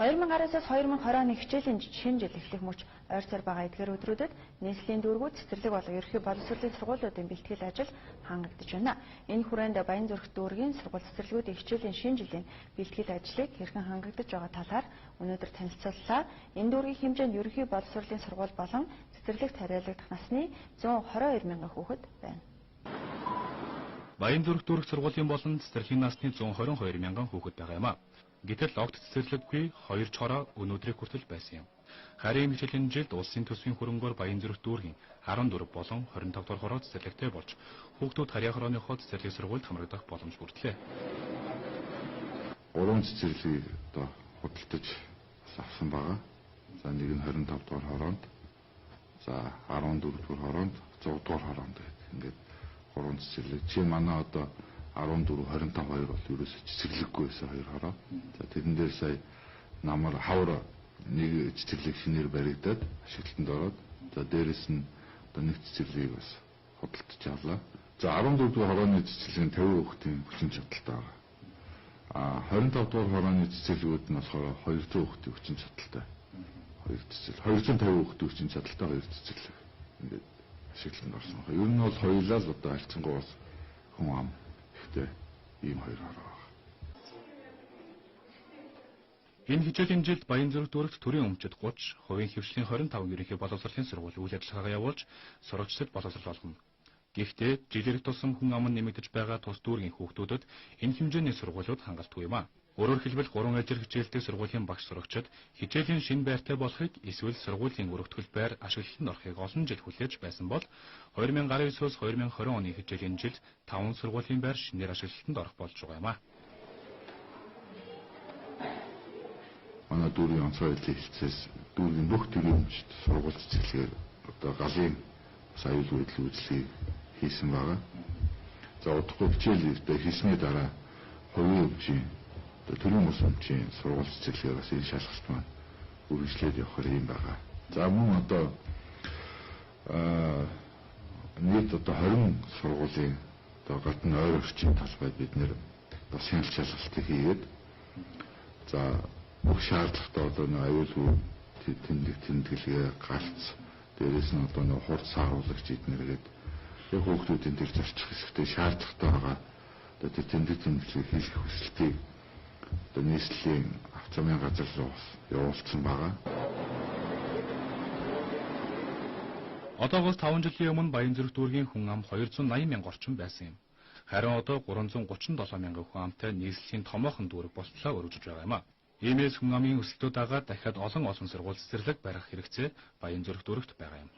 2019-аас 2020 оны хичээлийн шинэ жил эхлэх мөч ойр цар байгаа эдгээр өдрүүдэд нийслэлийн дүүргүүд, цэцэрлэг болон ерөнхий боловсролын сургуулиудын бэлтгэл ажил хангагдаж байна. Энэ хүрээнд Баянзүрх дүүргийн сургууль цэцэрлэгүүдийн хичээлийн шинэ жилийн бэлтгэл ажлыг хэрхэн хангагдаж байгаа талаар өнөөдөр танилцууллаа. Энэ дүүргийн хэмжээнд ерөнхий боловсролын сургууль болон цэцэрлэгт харьяалагдах насны 122 мянган хүүхэд байна. Баянзүрх дүүрэг сургуулийн болон цэцэрлэгийн насны 122 мянган хүүхэд байгаа юм а. Гэтэл огт цэцэрлэггүй хоёр чороо өнөөдрийг хүртэл байсан юм. Харин хичээлийн жилд улсын төсвийн хөрөнгөөр Баянзүрх дүүргийн 14 болон 25 дугаар хороо цэцэрлэгтэй болж хүүхдүүд харьяа хорооныхоо цэцэрлэг сургуульд хамрагдах боломж бүрдлээ. Гурван цэцэрлэгийг одоо худалдаж авсан байгаа. За нэг нь 25 дугаар хороонд, за 14 дугаар хороонд, 100 дугаар хороонд гэдэг ингээд гурван цэцэрлэг. Жишээ нь манай одоо 14, 25 хоёр бол ерөөсөө цэцэрлэггүй байсан хоёр хороо. За тэрэн дээр сая намар хавар нэг цэцэрлэг шинээр баригдаад ашиглалтанд ороод, за дээрэс нь одоо нэг цэцэрлэгийг бас худалдаж авлаа. За 14 дугаар хорооны цэцэрлэг нь 50 хүүхдийн хүчин чадалтай байгаа. А 25 дугаар хорооны цэцэрлэгүүд нь болохоор 200 хүүхдийн хүчин чадалтай. Хоёр цэцэрлэг 250 хүүхдийн хүчин чадалтай хоёр цэцэрлэг ингээд ашиглалтанд орсон байна. Ер нь бол хоёулаа л одоо харьцангуй бас хүн ам ихтэй ийм хоёр хороо байна. Энэ хичээлийн жилд Баянзүрх дүүрэгт төрийн өмчөд 30, хувийн хэвшлийн 25 ерөнхий боловсролын сургууль үйл ажиллагаагаа явуулж сурагчдад боловсрол олгоно. Гэхдээ жил ирэх тусам хүн ам нь нэмэгдэж байгаа тус дүүргийн хүүхдүүдэд энэ хэмжээний сургуулиуд хангалтгүй юм а. Өөрөөр хэлбэл 3 ажил хичээлдэг сургуулийн багш сурагчид хичээлийн шинэ байртай болохыг эсвэл сургуулийн өргөтгөл байр ашиглалтанд орохыг олон жил хүлээж байсан бол 2019-оос 2020 оны хичээлийн жилд 5 сургуулийн байр шинээр ашиглалтанд орох болж байгаа юм а. Манай дүүргийн онцгой байдлын хэлтсээс дүүргийн бүх төрлийн өмчт сургууль цэцэрлэгээр одоо галын бас аюулгүй байдлын үйлчлэгийг хийсэн байгаа. За удахгүй хичээл хийсний дараа хувийн өмчийн одоо төрийн ус өмчийн сургууль цэцэрлэгээр бас энэ шалгалт маань үргэлжлээд явахар юм байгаа. За мөн одоо нийт одоо 20 сургуулийн одоо гадна ойр орчин талбайд бид нэр бас хяналт шалгалтыг хийгээд, за бүх шаардлагатай одоо нэг аюулгүй тэмдэг тэмдэглэгээ галц, дээрээс нь одоо нэг хурд сааруулагч эднэргээд яг хүүхдүүдийн тэр зорчих хэсэгтээ шаардлагатай байгаа одоо тэр тэмдэг тэмдэглэгийг хийх хүсэлтийг одоо нийслэлийн авто замын газар руу бас явуулсан байгаа. Одоогоос 5 жилийн өмнө Баянзүрх дүүргийн хүн ам 280 мянга орчим байсан юм. Харин одоо 337 мянган хүн амтай нийслэлийн томоохон дүүрэг болтлоо өргөжж байгаа юм а. Иймээс хүн амын өсөлтөө дагаад дахиад олон олон сургууль цэцэрлэг барих хэрэгцээ Баянзүрх дүүрэгт байгаа юм.